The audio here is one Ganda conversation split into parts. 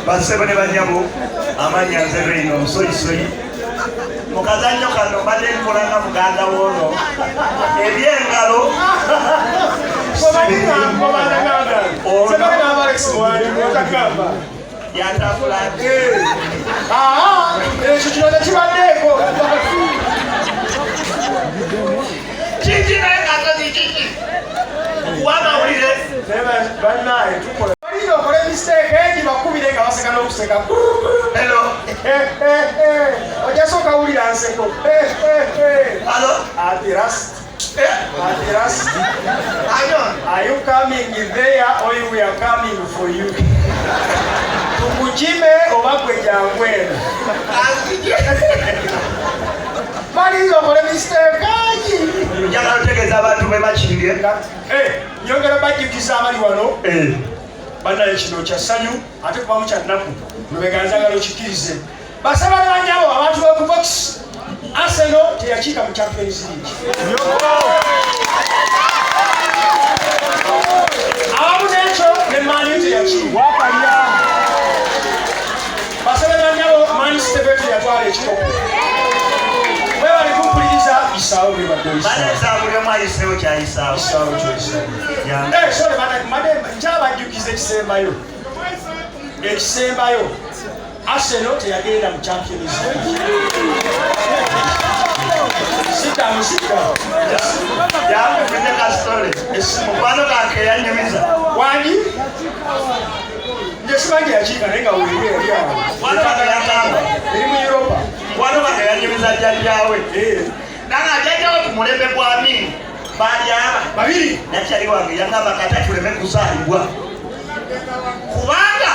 Basebo ne banyabo, amannya nze Reino Omusoyisoyi. Mu kazannyo kano mbadde nkola nga muganda w'ono ebyengalo. Yatambula. Ekyo kino tekibaddeeko. Kiki naye kasozi kiki kuwa amawulire? Bannaye, tukola balina okola emistake egi, bakubire nga baseka n'okuseka. Hello. Ojja sooka wulira nseko. Hello. At last. At last. Ayo. Are you coming there or we are coming for you? Tukukime oba gwe jangu eno? Azije. Maliriza okole mistake agi. Njagala otegeeza abantu bwe Makindye. Nyongera bajjukiza abali wano, bannaye, kino kya ssanyu ate kubamu kya nnaku. Lubega, njagala okikkirize. Basaba banyabo, abantu b'oku Vox, Arsenal teyakiika mu Champions League awamu n'ekyo ne Man U teyakiika. Basaba banyabo, Man City bwe teyatwala ekikopo. Mwebali kumpuliriza, isaawo bwebadde oyisaawo. Baleeza buli omu ayiseewo kyayisaawo. Isaawo kyoyisaawo. Yeah. Eh, sorry, bana, nkyabajjukiza ekisembayo. Ekisembayo, Arsenal teyagenda mu Champions League. Siddamu, siddamu. Yankufidde ka story. Mukwano gange yanyumiza. Wangi? Nze simanyi yakiika, naye nga weeri eri awo. Mukwano gange yagamba. Eri mu Europa. Mukwano gange yanyumiza jjajjaawe. Nanga jjajjaawe ku mulembe gwa Amini baali aba Babiri. Nakyali wange yangamba kata tuleme kuzaalibwa kubanga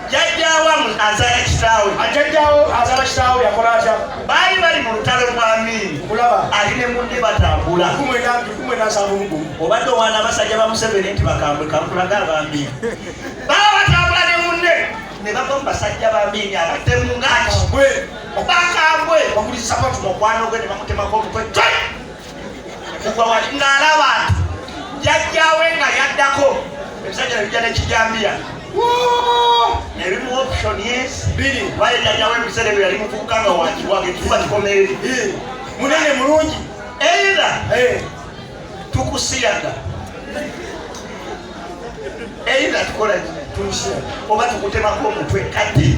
jjajjaawe azaala kitaawe. Ajjajjaawo azaala kitaawe yakola atya? Baali bali mu lutalo lwa Amini. Kulaba. Ali ne munne batambula. 1971. Obadde owaana abasajja ba Museveni nti bakambwe, kankulaga abambiini baba batambula ne munne ne bava mu basajja ba Amini abatemu ngaki. Gwe. Bakambwe. Bakulisa sapatu. Mukwano gwe ne bamutemako omutwe twe kugwa wali ng'alaba nti jjajjaawe nga yaddako ebisajja ne bijja n'ekijambiya nebimuwa option, yes. Bbiri. Lwali jjajjaawe ebiseera ebyo yali muvubuka nga wakiwaga ekifuba kikomeeri. Munene mulungi. Either tukusiyaga, either tukola ki? Tumusira. Oba tukutemako omutwe kati.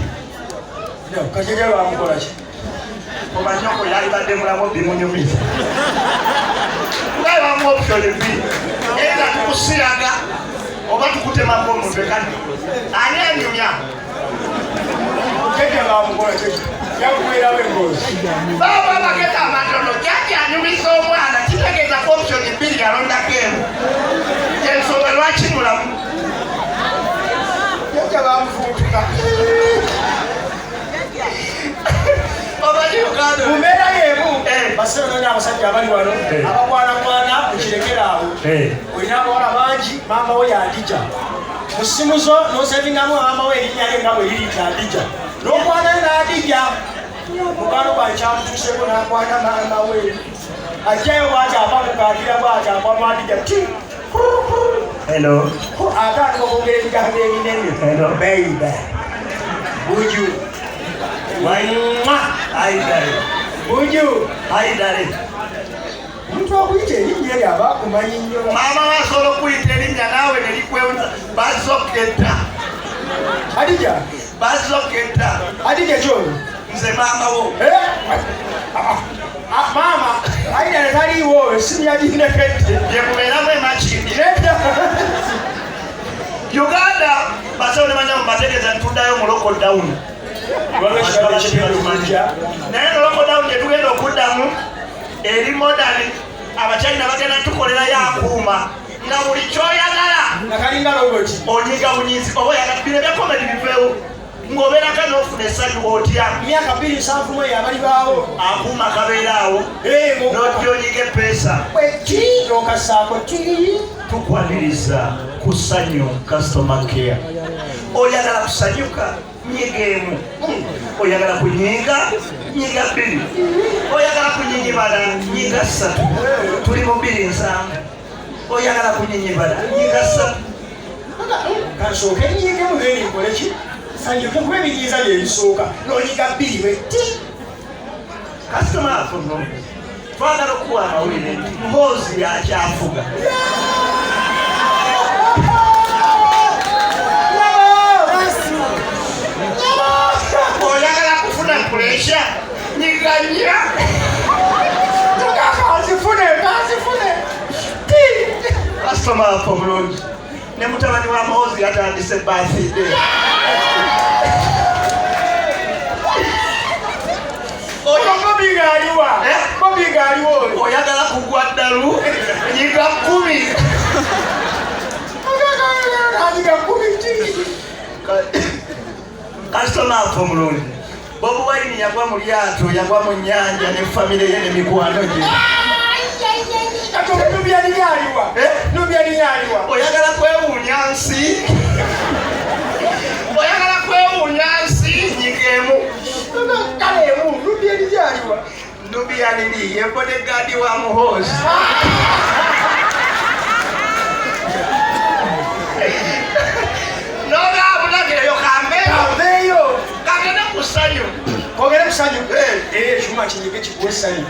No, kajjajja bamukola ki? Omanyoko yalibadde mulamu bimunyumiza ngaye bamuwa option bbiri: either tukusiyaga oba tukutemako omutwe. Kati ani anyumya? Jjajja bamukola ki? Yakubeerawo emboozi. Baba bagezi amatono, jjajja anyumisa omwana kitegeeza ku option bbiri yalondako emu, ensonga lwaki mulamu. Jjajja bamufuntuka. Omanyi Uganda. Mu mbeera y'emu, basebe n'abasajja abali wano, abakwanakwana, mukirekere awo. Olina abawala bangi, maama we yadija mu ssimu zo, nosevingamu maama we erinnya lye nga bwe liri nti Adija, n'okwanayo n'Adija. Mukwano gwange kyamutuuseko, n'akwana maama we, ajjayo bwati apakukaakira bwati akwa mu Adija ti. Hello. Atandika okwogera ebigambo ebinene. Hello. Baby, buju. Why? Hi, darling. Buju. Hi, darling. Omuntu akuyita erinnya eryo aba akumanyi nnyo. Maama wasobola okuyita erinnya naawe nerikwewuza bazoketa. Adija. Bazoketa. Adija kyono. Nze maama wo. Eh? Ah, maama ayina taliiwo, esimu yagindekedde. Gyemubeeramu emakindi. Nedda. Uganda, basawo ne banyamu, bategeeza ntuddayo mu lockdown. Waliwo ekirwadde ekigenda okujja. Naye no lockdown gyetugenda okuddamu eri modern. Abachina bagenda tukolerayo akuuma nga buli kyoyagala nga kalinga roboti. Onyiga bunyizi oba oyagala bino ebya comedy biveewo, ng'obeerako n'ofuna essanyu otya. Myaka 2070 eyo abali baawo. Akuuma kabeera awo, n'ojja onyiga epeesa. Bweki n'okassaako ti. Tukwaniriza ku Ssanyu Customer Care. Oyagala kusanyuka, nyiga emu. Oyagala kunyiga, nyiga bbiri. Oyagala kunyiga Kunyinyibala nyiga 3. Tuli mu 27. Oyagala kunyinyibala nyiga 3. Kansooke nnyigemu then nkole ki? Sanyuke kuba ebinyiiza bye bisooka. N'onyiga 2 bwe ti. Kasitoma afuno. Twagala okuwa amawulire nti Muhoozi yakyafuga. Oyagala kufuna puresha nyiga 4. Kanzifune, kanzifune. Ti. Kasitoma afe obulungi. Ne mutabani wa Muhoozi yatandise birthday. Oyo Bobi ng'aliwa? Bobi ng'aliwa oyo? Oyagala kugwa ddalu nyiga 10. Nyiga 10 ki? Kasitoma afe omulungi. Bobi Wine yagwa mu lyato, yagwa mu nnyanja ne famire ye ne mikwano gye. Kati olwo Nubian aliwa? Nubian aliwa? Oyagala kwewuunya nsi? Oyagala kwewuunya nsi? Nyiga 1. Kale 1, Nubian aliwa? Nubian Lee ye bodyguard wa Muhoozi. N'ogabulagireyo kambeeyo. Kambeeyo. Kagende ku ssanyu. Kogere ku ssanyu. Ekyuma kinyige kikuwe essanyu.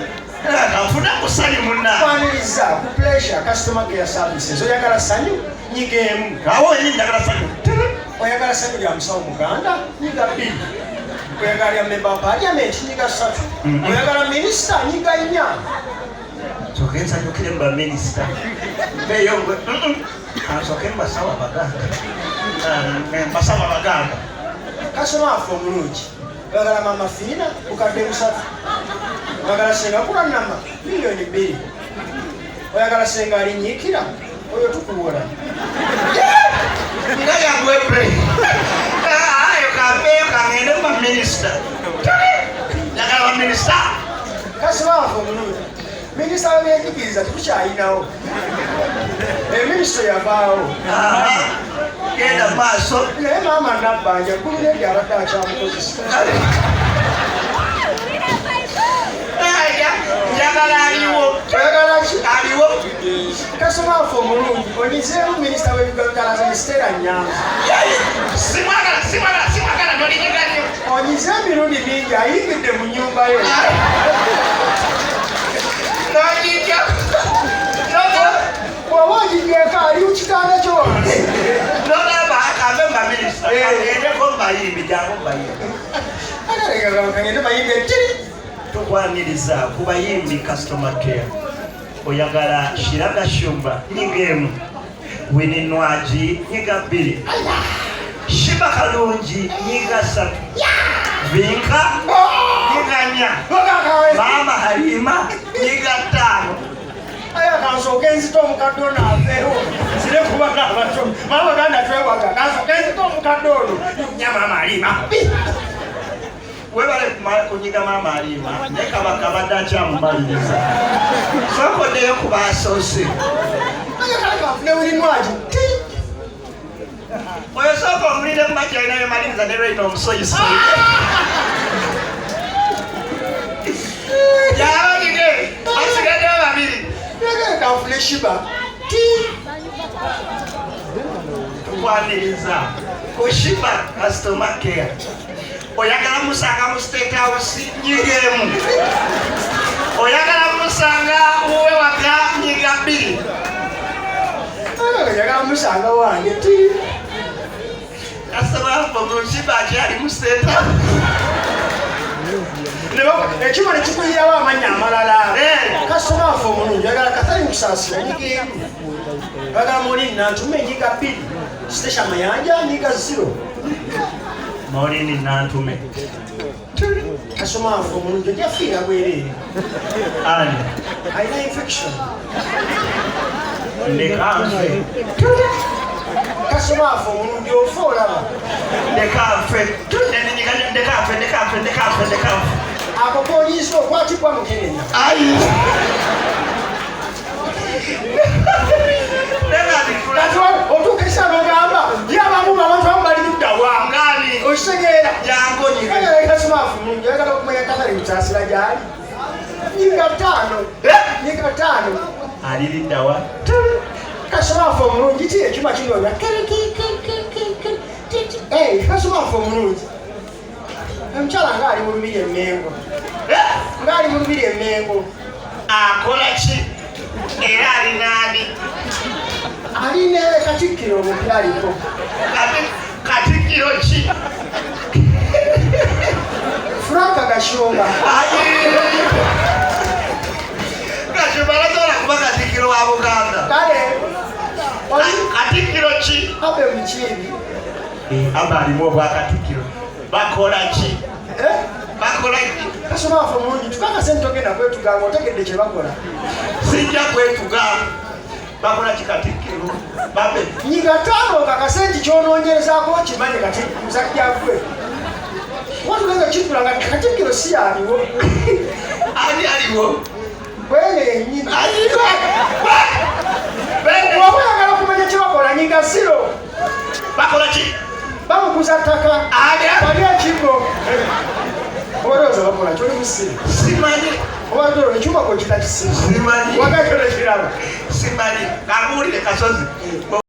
Nfuna ku ssanyu munna. Kwaniriza ku Pleasure Customer Care Services. Oyagala ssanyu? Nyiga 1. Awo wennyini njagala ssanyu. Oyagala ssanyu lya musawo Muganda? Nyiga 2. Oyagala lya member of parliament? Nyiga 3. Oyagala minisita? Nyiga 4. Nsooke nsanyukire mu baminisita. Mpeeyo ngwe. Nsooke mbasawo Abaganda. Mbasawo Abaganda. Kasoma afe omulungi. Oyagala Mama Fiina? Bukadde 3. Oyagala Ssenga Kulannama? Miliyoni 2. Oyagala Ssenga alinyiikira? Oyo tukuwola. Nga yagwepre. Ayo kampeeyo kangende mu baminisita. Njagala baminisita. Kasoma afe omulungi. Minisita w'ebyenjigiriza tetukyayinawo. Eminisita yavaawo. Genda maaso. Naye maama Nabbanja ggulu abadde akyamukozesa. Njagala aliwo. Oyagala ki? Aliwo. Kasoma afe omulungi onyizeemu minisita w'ebigalo Stella Nyanzi. Simwagala, simwagala, simwagala, n'olinyiga nnyo. Onyize emirundi mingi ayingidde mu nnyumba yo. N'onyiga. Bw'oba ogigyeko ali ku kitanda kyo wansi. N'ogamba akambe mu baminisita, kagendeko mu bayimbi, jangu mu bayimbi. Kagende bayimbi ekiri. Tukwaniriza ku bayimbi Customer Care. Oyagala Shiraga Shumba nyiga 1. Winnie Nwagi nyiga 2. Shiba Kalungi nyiga 3. Vinka nyiga 4. Maama Halima nyiga 5. Aya kansooke nzite omukadde ono aveewo. Nzire kuba n'abato. Maama ganda twewaga. Kansooke nzite omukadde ono. Nnya Maama Halima. Webale kunyiga Maama Halima. Naye Kabaka abadde akyamumaliriza. Sooka oddeyo ku baasoose. Aya kale kanfune Winnie Nwagi. Ti. Oyo sooka omulinde mu makya alina byemaliriza ne Reina omusoyisoyi. Yabagige, basigaddeyo 2. Yagala kanfune Shiba. Ti. Tukwaniriza ku Shiba Customer Care. Oyagala musanga mu State House nyiga 1. Oyagala musanga wuwe waka nyiga 2. Oyagala musanga wange ti. Kasaba mu Shiba akyali mu State House. Ekyuma ne kikuyirawo amannya amalala. Kasoma afe omulungi oyagala Katale Musaasira nyiga 1. Oyagala Maureen Nantume nyiga 2. Stecia Mayanja nyiga 0. Maureen Nantume. Kasoma afe omulungi ojja fiira bwereere. Ani? Alina infection. Ndeka nfe. Kasoma afe omulungi ofa olaba. Ndeka nfe. Ndeka nfe, ndeka nfe, ndeka nfe, ndeka nfe. Ako k'oyinza okwatibwa mukenenya. Ayi. Kati otuuka essaawa n'ogamba, ye abamu abantu abamu bali ludda wa? Ngani? Okitegeera? Jangu onyige. Kale Kasoma afe omulungi oyagala okumanya Katale Musaasira gy'ali. Nyiga 5. 5. Nyiga 5. Aliriddawa? Kasoma waffe omulungi ki ekyuma kinoonya. Kasoma waffe omulungi. Omukyala ng'ali mu lubiri emmengo. Ng'ali mu lubiri emmengo. Akola ki? Era alinaani? Ali ne Katikkiro omupya aliko. Katikkiro ki? Frank Gashumba. Gashumba tasobola kuba Katikkiro wa Buganda. Kale Katikkiro ki? Abe Mukiibi. Aba alimu obwa Katikkiro. Bakola ki? Bakola ki? Kasoma waffe omulungi, tukakase nti togenda kwetuga ng'otegedde kye bakola. Sijja kwetuga. Bakola ki Katikkiro? Babe. Nyiga 5 okakase nti ky'onoonyerezaako okimanyi kati musajja gwe. Watugenza kitula nga Katikkiro si aliwo. Ani aliwo? Bwene yennyini. Aliwo. Bw'oba oyagala okumanya kye bakola nyiga 0. Bakola ki? Bamuguza ttaka. Wali ekibbo. Olowooza bakola ki? Oli musiru. Simanyi. Obadde olwo ekyuma gwe kita kisiru. Simanyi. Wagakyo nekiraba. Simanyi. Kabuulire Kasozi.